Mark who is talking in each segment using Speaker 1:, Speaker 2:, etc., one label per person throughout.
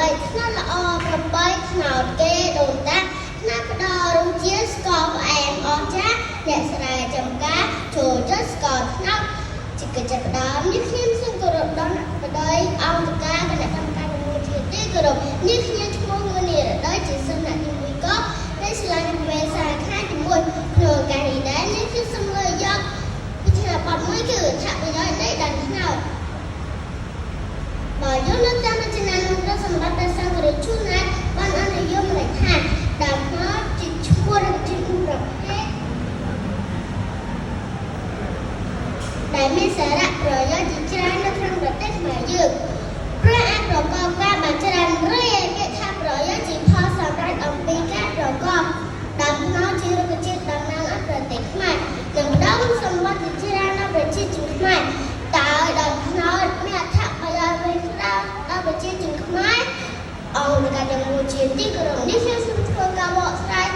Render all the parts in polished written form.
Speaker 1: បីត្នោតល្អប្របីត្នោតគេដូនតាត្នោតផ្ដល់រសជាតិស្ករផ្អែមអស្ចារ្យអ្នកស្រែចម្ការចូលចិត្តស្ករត្នោតជាកិច្ចផ្ដើមនេះខ្ញុំសូមគោរពដល់អ្នកបតីអង្គការគណៈកម្មការមួយជាទីគោរពនេះខ្ញុំឈ្មោះងឿននីរដូវជាសិស្សថ្នាក់ទី1កនៃសាលាជំនាញសាខាទី1ក្នុងឱកាសនេះដែរនេះខ្ញុំសូមលើកយកវិធានបទមួយគឺអត្ថប្រយោជន៍នៃដើមត្នោត បើយកនៅតាមរចនានុក្រមសម្រាប់ព្រះសង្ឃរាជជួនណាតបានអនុយមន័យថាដើមត្នោតជាឈ្មោះរុក្ខជាតិមួយប្រភេទដែលមានសារៈប្រយោជន៍ជាច្រើននៅក្នុងប្រទេសខ្មែរយើងព្រះអាចប្រកបការបានច្រើនរីឯពាក្យថាប្រយោជន៍ជាផលសម្រេចអំពីការប្រកបដើមត្នោតជារុក្ខជាតិតំណាងឲ្យប្រទេសខ្មែរនិងផ្ដល់គុណសម្បត្តិជាច្រើនដល់ប្រជាជនខ្មែរតើដើមត្នោតមានអត្ថប្រយោជន៍អ្វីខ្លះដល់ប្រជាជនខ្មែរអង្គការទាំងមូលជាទីគោរពនេះខ្ញុំសូមធ្វើការបកស្រាយ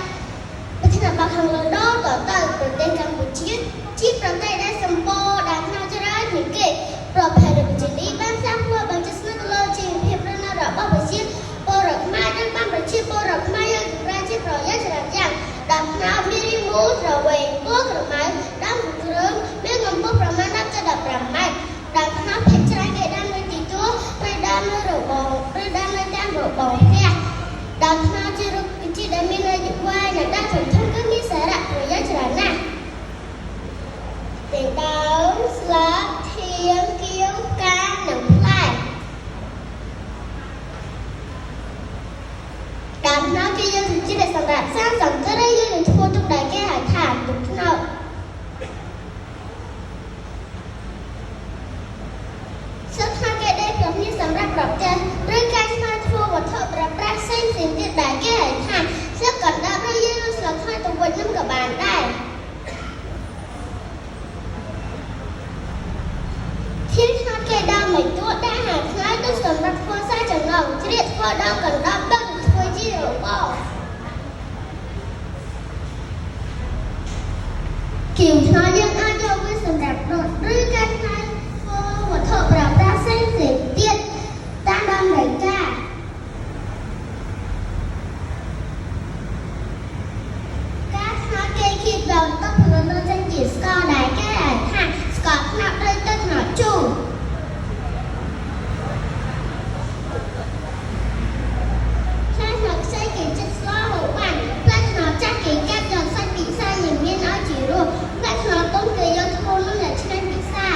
Speaker 1: ប្រធានបទខាងលើដល់តទៅប្រទេសកម្ពុជាជាប្រទេសដែលសម្បូរដើមត្នោតច្រើនជាងគេប្រភេទរុក្ខជាតិនេះបានសាងផ្លូវបានជិះស្និទ្ធទៅលើជីវភាពរស់នៅរបស់ប្រជាពលរដ្ឋខ្មែរនិងបានប្រជាពលរដ្ឋខ្មែរយកទៅប្រើជាប្រយោជន៍ច្រើនយ៉ាងដើមត្នោតមានរាងមូលស្រវែងពណ៌ក្រមៅដើមគ្រើមមានកម្ពស់ប្រមាណ10ទៅ15ម៉ែត្រដើមត្នោតភាគច្រើនគេដាំនៅទីទួលឬដាំនៅរបងឬដាំនៅតាមរបងផ្ទះដើមត្នោតជារុក្ខជាតិដែលមានអាយុវែងនិងដើមធំធំគឺមានសារៈប្រយោជន៍ច្រើនណាស់ទាំងដើមស្លឹកធាងគៀវផ្កានិងផ្លែដើមត្នោតគេយកទៅជាសម្រាប់សាងសង់ឬយកទៅធ្វើទុកដែលគេហៅថាទុកត្នោត សិស្សថាគេដេកប្រាប់នេះសម្រាប់ប្រាប់ចាស់ឬការស្នើធ្វើវត្ថុប្រើប្រាស់ផ្សេងផ្សេងទៀតដែលគេហៅថាស្លឹកកណ្ដាប់ឬយើងស្លឹកខ្លាទៅវិញនឹងក៏បានដែរធាងឆ្នោតគេដើមមិនទួដាក់ហាខ្លាយទៅសម្រាប់ធ្វើខ្សែចំណងជ្រៀតធ្វើដល់កណ្ដាប់ដឹកធ្វើជារបរគៀវឆ្នោតយើងអាចយកវាសម្រាប់ដុតឬការច្នៃធ្វើវត្ថុប្រើប្រាស់ផ្សេងផ្សេងទៀតតាមតម្រូវការការឆ្នោតគេគៀបដល់ទឹកផលិតចេញជាស្ករដែលគេហៅថាស្ករត្នោតឬទឹកត្នោតជូរផ្លែត្នោតខ្ចីគេចិត្តស្លហូបបានផ្លែត្នោតចាស់គេកាត់យកសាច់ពិសាញញៀនឲ្យជារសផ្លែត្នោតទុំគេយកធ្វើនំដែលឆ្ងាញ់ពិសា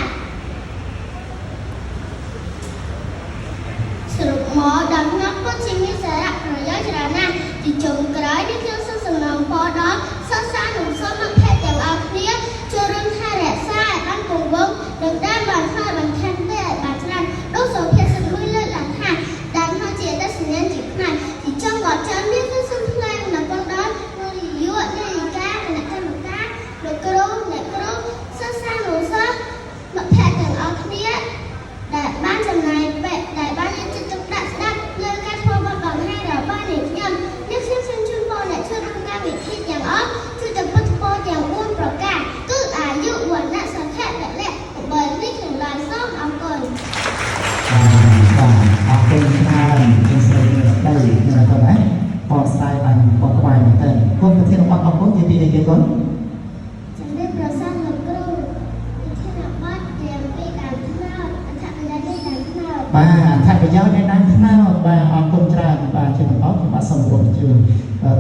Speaker 1: សរុបមកដើមត្នោតពិតជាមានសារៈប្រយោជន៍ច្រើនណាស់ជាចុងក្រោយនេះខ្ញុំសូមសំណូមពរដល់សិស្សានុសិស្សមិត្តភ័ក្តិទាំងអស់គ្នាចូលរួមថែរក្សាឲ្យបានគង់វង្សនិងដាំបានត្នោតបន្ថែមទៀតឲ្យបានច្រើនដូចសុភាសិតមួយលើកឡើងថាដើមត្នោតជាអត្តសញ្ញាណជាផ្នែកជាចុងក៏ចាំនេះគឺសូមថ្លែងអំណរគុណដល់លោកនាយកនាយិកាគណៈកម្មការលោកគ្រូអ្នកគ្រូសិស្សានុសិស្សមិត្តភ័ក្តិទាំងអស់គ្នាដែលបានចំណាយពេលដែលបានយកចិត្តទុកដាក់ស្ដាប់លើការធ្វើបទបង្ហាញរបស់នាងខ្ញុំនេះខ្ញុំសូមជូនពរអ្នកចូលរួមកម្មវិធីទាំងអស់ជួយទៅពុទ្ធពរទាំង4ប្រការគឺអាយុវណ្ណៈសុខៈពលៈ8នេះខ្ញុំឡាយសូមអរគុណ
Speaker 2: បាទអរគុណច្រើនជាស្រីស្ដីណាកូនណាបកស្រាយបានបកក្បាយមែនតើគុណប្រធានបទអរគុណនិយាយពីអីគេកូន
Speaker 1: ជំរាបប្រសាទលោកគ្រូវិធានបទទាំងពីដើមត្នោតអត្ថប្រយោជន៍នៃដើមត្នោត
Speaker 2: បាទអត្ថប្រយោជន៍នៃដើមត្នោតបាទអរគុណច្រើនបាទជាបន្តខ្ញុំបាទសូមគោរពអញ្ជើញ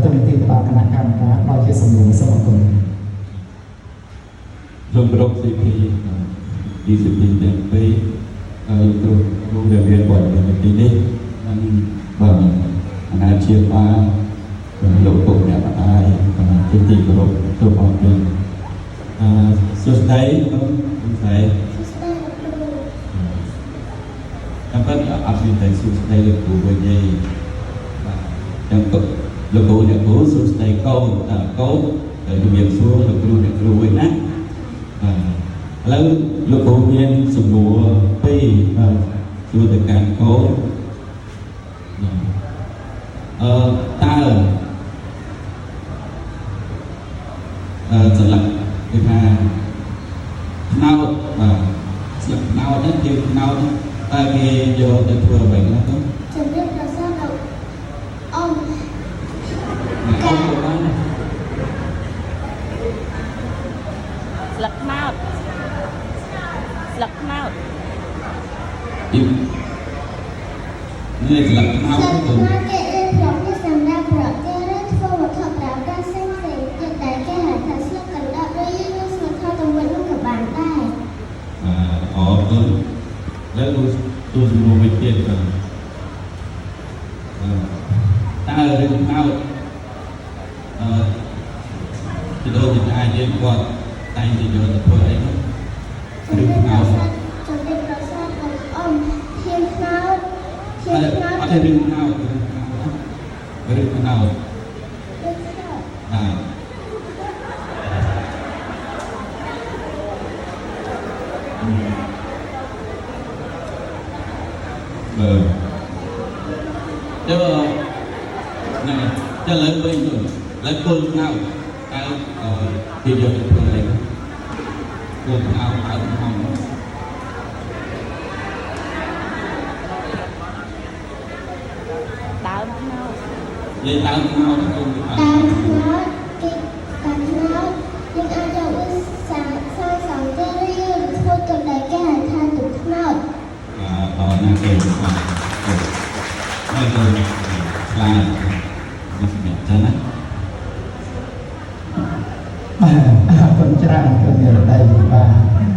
Speaker 2: ទូនាទីទៅដល់គណៈកម្មការដល់ជាសំណួរសូមអរគុណ
Speaker 3: សូមគោរព CP DCP ទាំងពីរហើយគ្រូគ្រូដែលមានព័ត៌មាននៅទីនេះនិងបាទអាណាព្យាបាលលោកពុកអ្នកម្ដាយបាទជាទីគោរពសូមអរគុណអឺសួស្តីបងស្រី
Speaker 1: សួស្តីលោកគ្រូ
Speaker 3: តាមពិតអត់មានតែសួស្តីលោកគ្រូវិញទេបាទចឹងក៏លោកគ្រូអ្នកគ្រូសួស្តីកូនតើកូនទៅជំរាបសួរលោកគ្រូអ្នកគ្រូវិញណាបាទឥឡូវលោកគ្រូមានសំណួរពីរបាទសួរទៅកាន់កូនបាទអឺតើអឺសម្រាប់គេថា ត្នោតបាទស្លឹកត្នោតហ្នឹងធាវត្នោតហ្នឹងតើគេយកទៅធ្វើអ្វីខ្លះទៅ
Speaker 1: ជំរាបប្រសាទលោក
Speaker 3: នេះស្លឹកត្នោត
Speaker 1: ស្លឹក
Speaker 3: កូន
Speaker 1: ត្នោតគេរៀបរាប់នេះសម្រាប់ប្រគេឬធ្វើវត្ថុប្រើប្រាស់ផ្សេងៗទៀតដែលគេហៅថាស្លឹកកណ្ដុរឬយើងយកស្លឹកត្នោតទៅវិញនោះក៏បានដែរ
Speaker 3: បាទអរគុណលើគ្រូទូសំណួរវិញទៀតបាទអឺតើរឿងត្នោតអឺជីដូនជីតាយើងគាត់តែងតែយកទៅធ្វើអីនោះ
Speaker 1: ជំរាបប្រសាទជំរាបប្រសាទបងអ៊ំធានត្នោតធានត្នោត
Speaker 3: អត់ទេរឿងត្នោតរឿងត្នោតរឿងត្នោត
Speaker 1: រឿងត្នោត
Speaker 3: បាទបាទចុះហ្នឹងចុះលើវិញទៅលើគល់ត្នោតតើគេយកទៅធ្វើអីគល់ត្នោតអើត្នោត
Speaker 4: ដើមត្នោត
Speaker 3: និយាយដើមត្នោតទៅ
Speaker 1: ដើមត្នោតគេដើមត្នោតយើងអាចយកវាសាសាសងគេឬយើងធ្វើទុនដែលគេហៅថាទុកត្នោត
Speaker 3: បាទអរណាស់គេបាទហើយទៅស្លានេះសម្រាប់ចឹងណា
Speaker 2: បាទអរគុណច្រើនគុណនិរតីបាទ។